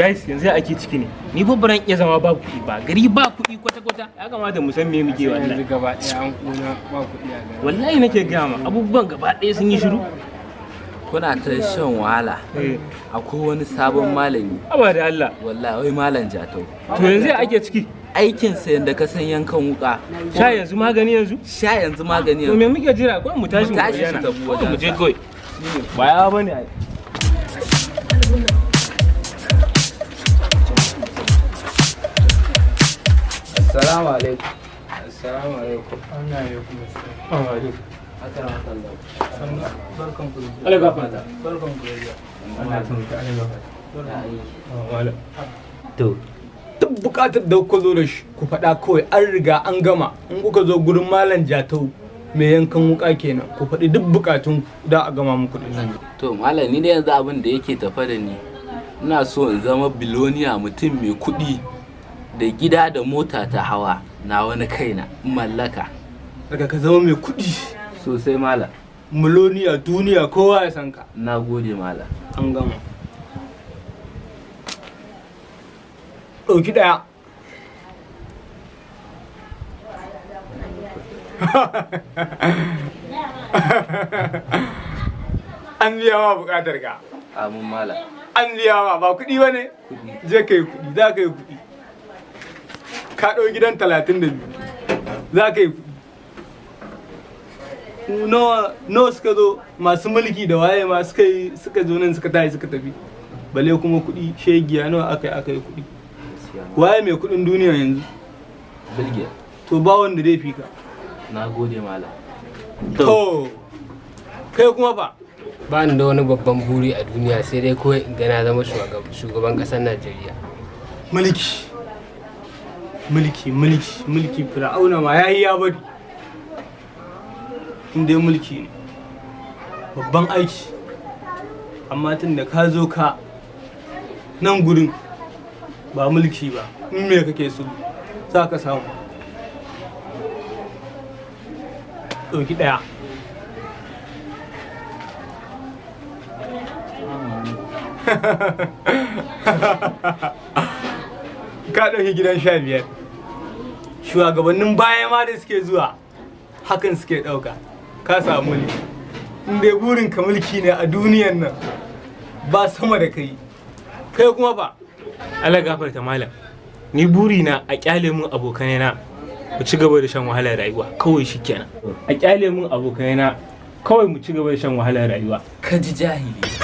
Guys, yanzu ya ake ciki ne? Ni fa baran iya zama babu kuɗi ba. Gari ba kuɗi kwata kwata. Ya kamata mu san me muke, wallahi. Yanzu gaba ɗaya an kuna ba kuɗi a gari. Wallahi nake gaya ma, abubuwan gaba ɗaya sun yi shiru. Kuna ta shan wahala. Akwai wani sabon malami. Aba da Allah. Wallahi, wai Malam Jatau. To, yanzu ya ake ciki? Aikinsa yadda ka san yankan wuka. Sha yanzu magani yanzu. Sha yanzu magani To, me yanzu. muke jira? Kawai mu tashi mu Mu tashi bayyana. su tafi Kawai mu je wajensa. kawai. Ba ya bane ai. Assalamu alaikum. Assalamu alaikum. Barkan ku da zuwa. Allah gafarta. Barkan ku da zuwa. Allah ya sauke, Allah gafarta. To. Duk bukatar da kuka zo da shi, ku faɗa kawai, an riga an gama. In kuka zo gurin Malam Jatau mai yankan wuka kenan, ku faɗi duk bukatun da a gama muku da su. To malam, ni da yanzu abin da yake tafa da ni, ina so in zama billionaire, mutum mai kuɗi da gida da mota ta hawa na wani kaina in mallaka. Daga ka zama mai kuɗi. Sosai, malam. Miloniya, duniya kowa ya san ka. Na gode, malam. An gama. Ɗauki ɗaya. An biya ma buƙatar ka. Amin, malam. An biya ma. Ba kuɗi ba ne, je ka yi kuɗi, za ka yi kuɗi. Ka ɗau gidan 32, za ka yi kuɗi. Nawa suka zo masu mulki da waye ma suka yi, suka zo nan, suka tashi suka tafi, bale kuma kuɗi shegiya. Nawa aka yi kuɗi? Waye mai kuɗin duniya yanzu? Bilge. To, ba wanda zai fi ka. Na gode, malam. To, kai kuma fa? Ba ni da wani babban buri a duniya, sai dai kawai in ga na zama shugaban ƙasar Najeriya. Mulki, mulki, mulki, mulki. Fir'auna ma yayi ya bari. In dai mulki ne, babban aiki. Amma tun da ka zo ka nan gurin, ba mulki ba, in me kake so za ka samu. Ɗauki ɗaya. Ka ɗauki gidan 15. Shugabannin baya ma da suke zuwa hakan suke ɗauka. Ka samu mulki. In dai burin ka mulki ne, a duniyan nan ba sama da kai. Kai kuma fa? Allah gafarta malam. Ni burina a kyale mun abokanai mu ci gaba da shan wahalar rayuwa kawai, shikenan. A kyale mun abokanai kawai mu ci gaba da shan wahalar rayuwa. Ka ji jahili.